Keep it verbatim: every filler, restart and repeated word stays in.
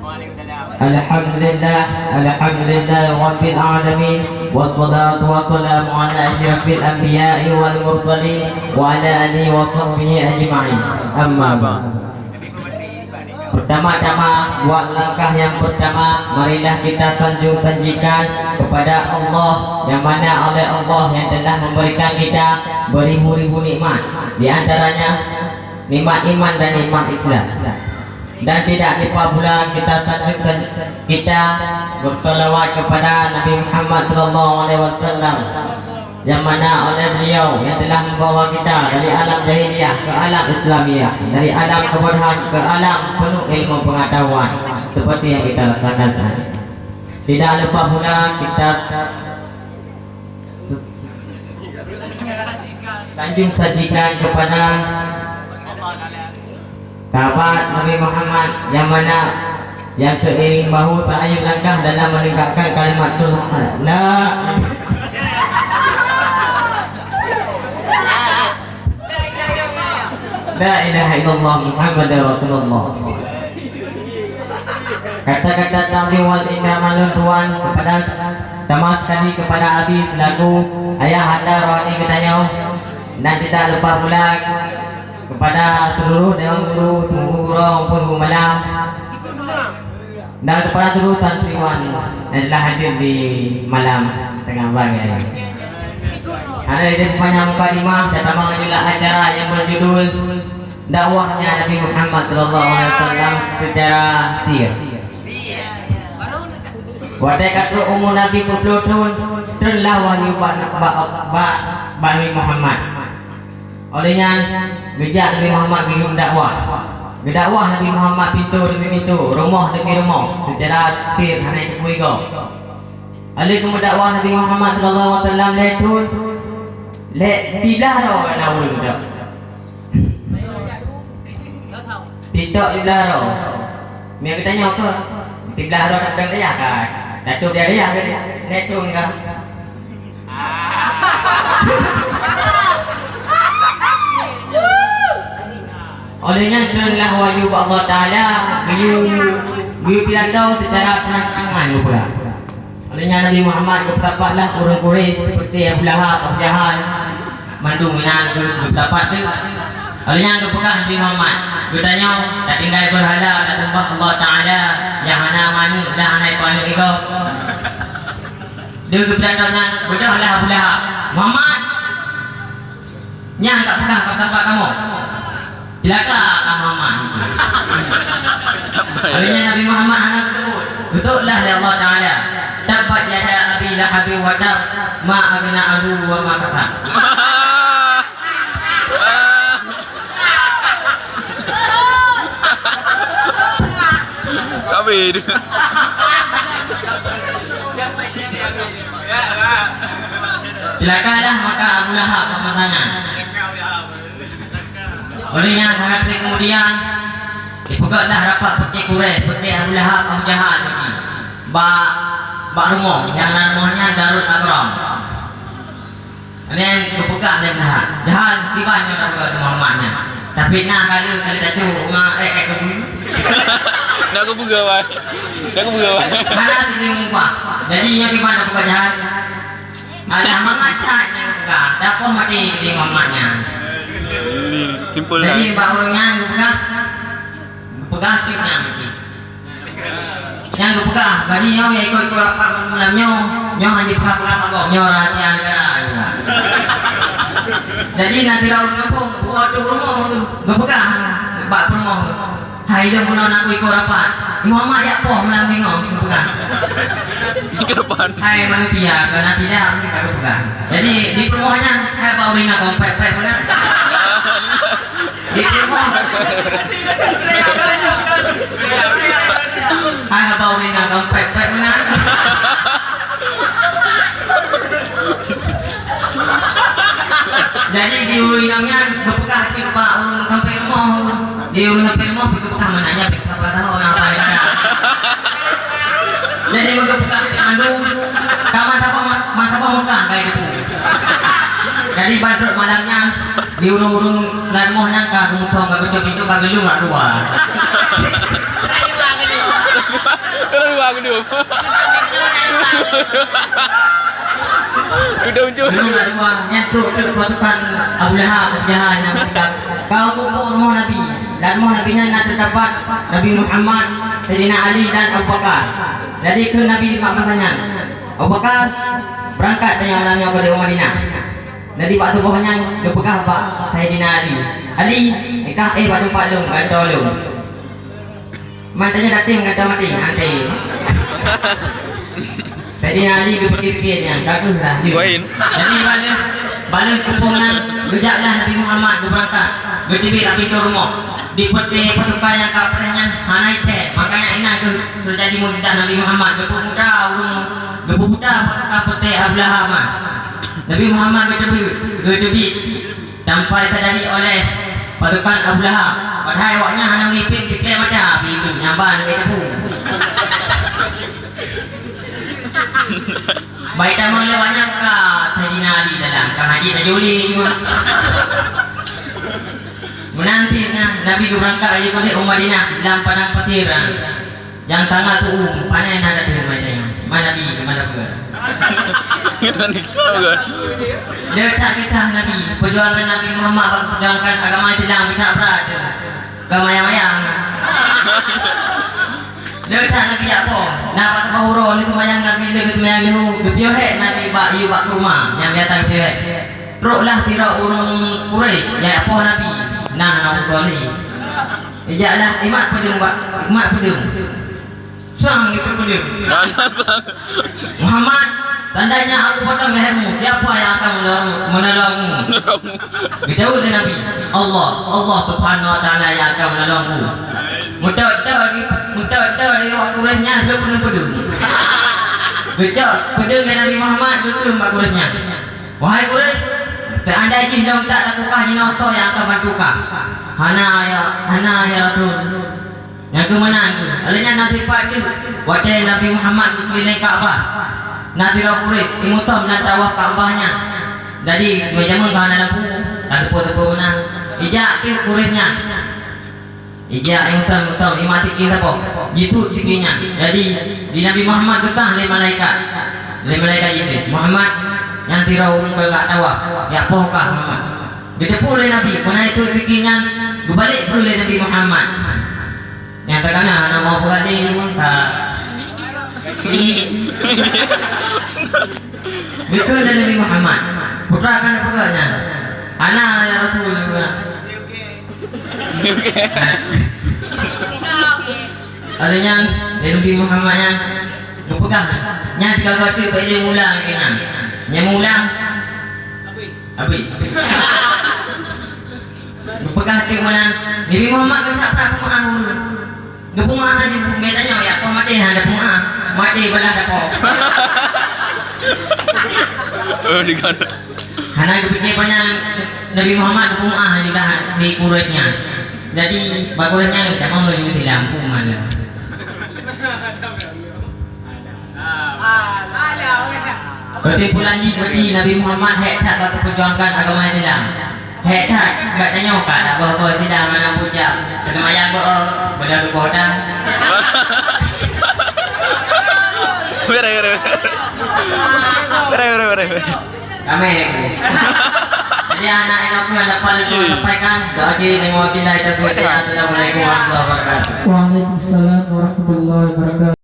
Alhamdulillah, alhamdulillah rabbil alamin, wassalatu wassalamu ala asyrafil anbiya'i wal mursalin, wa ala alihi wa sahbihi ajma'in. Amma ba'd. Pertama-tama, buat langkah yang pertama, marilah kita sanjung sanjikan kepada Allah, yang mana oleh Allah yang telah memberikan kita beribu-ribu nikmat, di antaranya nikmat iman dan nikmat Islam. Dan tidak lupa pula kita sanjung san-, kita bersalawat kepada Nabi Muhammad sallallahu alaihi wasallam, yang mana oleh beliau yang telah membawa kita dari alam jahiliyah ke alam Islamiyah, dari alam kebodohan ke alam penuh ilmu pengetahuan, seperti yang kita rasakan saat ini. Tidak lupa pula kita sanjung sajikan kepada sahabat Nabi Muhammad, yang mana yang seiring bahu seayun langkah dalam menegakkan kalimat Tuhan. La, la ilaha illallah Muhammadur Rasulullah. Kata-kata takzim wal ikram lôn tuan kepada, sama sekali kepada Abi selaku ayah anda rohani geutanyoe, dan tidak lupa pula kepada seluruh dewan guru, teungku gurèe maupun guru malam, dan kepada seluruh santriwan yang telah hadir di malam tengah bang ini. Hana lé panjang mukadimah, tatamong aja lah acara yang berjudul dakwahnya Nabi Muhammad sallallahu alaihi wasallam secara sir. Watèe ka trôk umu Nabi peuet plôh thôn, trônlah wahyu bak, bak, bak, bak Nabi Muhammad. Óh lheueh nyan, geujak Nabi Muhammad geuyue meudakwah. Geudakwah Nabi Muhammad pintoe demi pintoe, rumoh demi rumoh, seucara sir hana jiteupeue gob. Óh lheueh geumeudakwah Nabi Muhammad sallallahu alaihi wasallam lhèe thôn, lhèe siblaih droe na ureueng geudakwah. Titok siblaih droe. Meunyo geutanyoe keuh, siblaih droe tak peudong dayah ka. Datu di dayah ke, neutron ka. Óh lheueh nyan treunlah wahyu bak Allah Taala, geuyue, geuyue pidato seucara terang-terangan geupeugah. Óh lheueh nyan Nabi Muhammad geupeutapatlah ureueng Quraisy seperti Abu Lahab, Abu Jahal, mandum inan geupeutapat teuh. Óh lheueh nyan geupeugah Nabi Muhammad, "Geutanyoe tatinggai beurhala, taseumbah Allah Taala nyang hana meuaneuk dan hana ipeue aneuk lé gob." Di geupeugah nyan, beudôhlah Abu Lahab, "Muhammad, nyan ka peugah kata bak kamoe." Cilaka ka Muhammad. Óh lheueh nyan Nabi Muhammad hana geuteuôt. Geutôklah lé Allah Taala, "Tabbat yada Abi Lahabin wa tab, ma aghna anhu wa ma kasab." Kabeh. Cilakalah maka Abu Lahab pemasangan. Óh lheueh nyan, hana lé keumudian, jipeugötlah rapat peuté Quraisy, peuté Abu Lahab, Abu Jahal tadi. Bak, bak rumoh, nyang nan rumoh nyan Darul Arqam. Nyan geupeugah lé Abu Lahab, "Jahal, kiban nyoe tapeugöt Muhammad nyan. Tapi na kali, kali tacok, ngon, eh, eh, keubu." Nak geupeugah, wai. Nak geupeugah, wai. Hana sini mupa. Jadi, nyan kiban tapeugöt Jahal. Alah, mangat that nyang peugah, dapoh maté di mamak nyan. Ini simpel lah. Jadi, bak ureueng nyan geupeugah, geupeugah cit nyan. Nyan geupeugah, bagi nyoe nyang ikot-ikot rapat malam nyoe, nyoe hana jipeugah-peugah bak gob, nyoe rahsia negara, geupeugah. Jadi, na sidroe ureueng gampông, buet ateueh rumoh, geupeugah bak peurumoh. Hai lôn bunoe na ku ikot rapat. Muhammad jak poh malam nyoe, geupeugah. Ikot rapat. Hai manusia, keu na tidak, meusti ka geupeugah. Jadi, di peurumoh nyan, hai bak ureueng inong pèk-pèk meunan. Di peurumoh. Hai bak ureueng inong pèk-pèk meunan. Jadi, di ureueng inong nyan geupeugah cit bak ureueng sampoe rumoh. Di ureueng sampoe rumoh, geupeugah meunan nyan, geupeugah tahu orang apa mereka. Jadi, geupeugah cit mandum, ka masa boh, masa boh Mekah ka itu. Jadi, ban trok malam nyan, di ureueng-ureueng lam rumoh nyan ka geumusöng, ka geucok pintoe, ka geuleueng lam luwa. Udah muncul. Nyan trok, trok pasukan Abu Lahab, Abu Jahal nyang meukat. Ka u rumoh Nabi. Lam rumoh Nabi nyan na teudapat Nabi Muhammad, Saidina Ali dan Abu Bakar. Jadi kheun Nabi bak masa nyan, "Abu Bakar, beurangkat tanyoe malam nyoe keudeh u Madinah." Jadi bak tuboh nyan geupeugah bak Saidina Ali, "Ali, ikah éh bak teumpat lôn, gantoe lôn." Man tanyoe dateng gantoe maté, anté. Saidina Ali geupikir-pikir nyan, ka keuh lah jeuet. Wain. Jadi bak lheueh, bak lheueh seupôt nyan, geujaklah Nabi Muhammad geubeurangkat, geuteubiet bak pintoe rumoh. Di peuté pasukan nyang ka preh nyan hana jitém, makanya inan keuh teujadi mukjizat Nabi Muhammad, geupeubuta ureueng, geupeubuta pasukan peuté Abu Lahab nyan. Nabi Muhammad geuteubiet, geuteubiet. Sampai tadali oleh pasukan Abu Lahab. Padahai awaknyan hana meuimpén, pike mata api itu nyang ban lagèe teupeu. Baik tamong lé awaknyan ka Saidina Ali dalam, ka haji tajuli juga. Meunan cit na Nabi geubeurangkat laju keudeh u Madinah lam padang pasir. Nyang tangga tu, pane na datu mai tengok. Mana Nabi, mana peue? Kita ni kau kan? Dia tak kisah Nabi, perjuangan Nabi Muhammad bak perjuangkan agama Islam kita berat tu. Kau mayang-mayang. Dia tak Nabi apa? Nak bak tempat uroe ni semayang Nabi dia semayang dulu. Geupioh hek Nabi bak yu bak kurma yang biasa geupioh hek. Troklah sidroe ureueng Quraisy, ya apa Nabi? Nah, Nabi Quraisy. Ijaklah, imat peudeueng bak, imat peudeueng. Sang itu peudeueng. Muhammad, seandainya aku potong lehermu, siapa yang akan menolong, menolongmu? Geujaweueb lé Nabi, "Allah, Allah Subhanahu wa Taala yang akan menolongku." Meutot-tot di, meutot-tot di awak Quraisy nyan, lheueh peudeueng-peudeueng. Geucok peudeueng lé Nabi Muhammad, geukheun bak Quraisy nyan. Wahai Quraisy, seandai jih lôn that takukah jinoe, soe nyang akan bantu kah? Hana ya, hana ya Rasul. Nyang keu meunan kheueh. Lheueh nyan na sipat kheueh, watèe Nabi Muhammad geukeuliléng Ka'bah, na sidroe Quraisy imeusom na tawaf Ka'bah nyan. Jadi, meunyo jameun ka hana lampu, ka teupeu-teupeu meunan. Ijak kheueh Quraisy nyan. Ijak nyang tom-tom, imat sikin saboh. Jisuet sikin nyan. Jadi, di Nabi Muhammad geusah lé malaikat. Lé malaikat Jibril, "Muhammad, nyan sidroe ureueng ka geujak tawaf. Jak poh kah Muhammad." Geuteupeue lé Nabi, peue na jisuet sikin nyan, geubalek peue lé Nabi Muhammad. Nyang takana hana mau peugah lé, ha. Geukheun lé Nabi Muhammad, "Peue treuk ka neupeugah nyan?" "Hana, ya Rasul." Lheueh nyan, lé Nabi Muhammad nyan geupeugah, nyan sigoe teuk bak ilée mula lagée nyan. Nyang mula, abéh. Geupeugah teuk meunan, Nabi Muhammad geusabra peumeu'ah ureuëng. Geupeumeu'ah laju, geutanyoe, "Ya, kau maté hana peumeu'ah, maté beulah dapoe." Oh, di kanan. Hana geupike panyang Nabi Muhammad geupeu'ah juga di Quraisy nyan. Jadi, bak Quraisy nyan, "Kamoe meunyoe silam, peue meu'ah lom?" Keusimpulan jih, berarti Nabi Muhammad hék that bak geupeurjuangkan agama Islam. Hék that, bak tanyoe ka ada boh-boh Islam mana pucak. Keuneuk maya beu, beda beu kota. Bere, bere, bere. Bere, bere, bere. Ramai. Jadi, anak yang aku yang dapat itu sampaikan. Doa lagi, dengan wabillahi taufiq. Assalamualaikum warahmatullahi wabarakatuh. Waalaikumsalam warahmatullahi wabarakatuh.